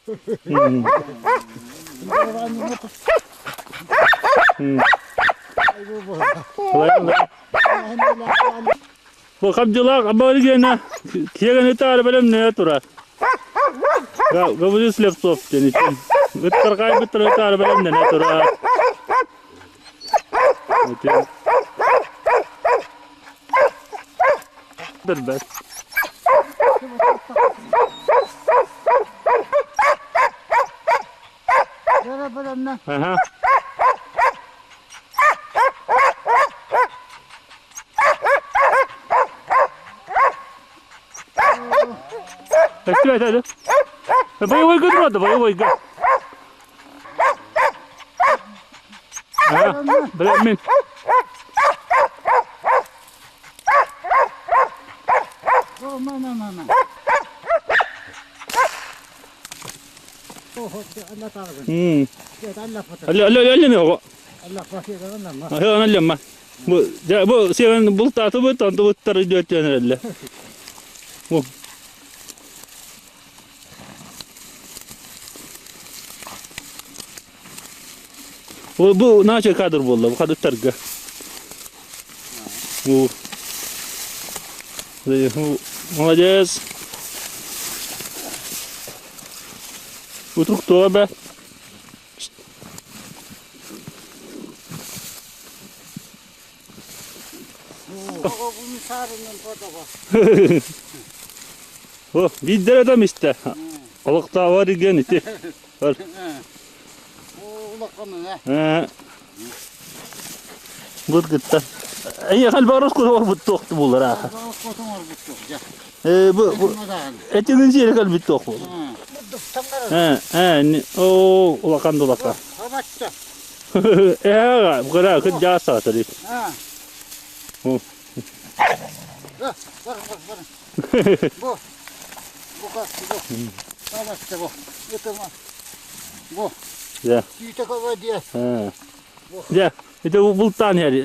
Бу хабдьылаах аборигена киэгэн ытаары бэлэмнэнэ турар. Гаврил Слепцов диэн итин. Ыттарҕайбыттар ытаары бэлэмнэнэ турар. Итин. Билбэт. Аха. Эстибэт это. Боевойга турады, боевойга. Бля, Бу бу сиэн бултаатыбыт, онтубуттар өйдүөттүөн эрэллэр. Бу. Бу бу наача кадр буолла, бу кадыттарга. Бу. Молодец. Утук туга бе. О, биирдэр адам истэ. Олохтообор игэн ити. Бут кытта. Эйиэхэ барыс курбут туохту булар ааха. Э бу бу этигин сиэри кэлбит туох буолар. Э э о улахан дулака. Э кыра кыджаа саатары. Бу. Бу. Бу. Бу. Дьэ. Сүүтэ көбө диэ. Дьэ, ити бултаан иһэр.